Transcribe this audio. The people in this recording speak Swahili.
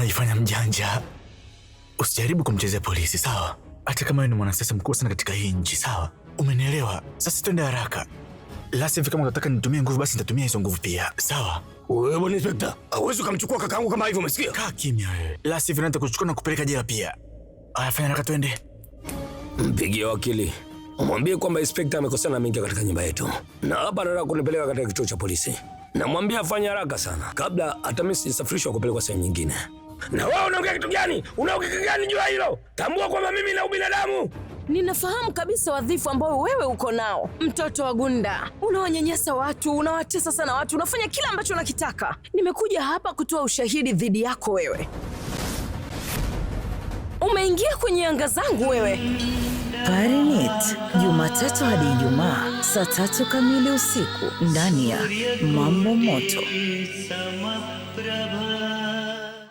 Unajifanya mjanja. Usijaribu kumchezea polisi, sawa? Hata kama wewe ni mwanasiasa mkubwa sana katika hii nchi, sawa? Umenielewa? Sasa twende haraka. La sivyo kama unataka nitumie nguvu basi nitatumia hizo nguvu pia, sawa? Wewe bwana inspekta, hauwezi ukamchukua kakaangu kama hivyo, umesikia? Kaa kimya wewe. La sivyo nitakuchukua na kupeleka jela pia. Aya, fanya haraka twende. Mpigie wakili, umwambie kwamba inspekta amekosana ameingia katika nyumba yetu na hapa anataka kunipeleka katika kituo cha polisi. Namwambia afanye haraka sana kabla hata mimi sijasafirishwa kupelekwa sehemu nyingine. Na wewe unaongea kitu gani? Unaongea kitu gani juu ya hilo? Tambua kwamba mimi na ubinadamu. Ninafahamu kabisa wadhifa ambao wewe uko nao, mtoto wa Gunda. Unawanyanyasa watu, unawatesa sana watu, unafanya kila ambacho unakitaka. Nimekuja hapa kutoa ushahidi dhidi yako wewe. Umeingia kwenye anga zangu wewe. Parinet, Jumatatu hadi Ijumaa saa 3 kamili usiku ndani ya Mambo Moto. Samaprabha.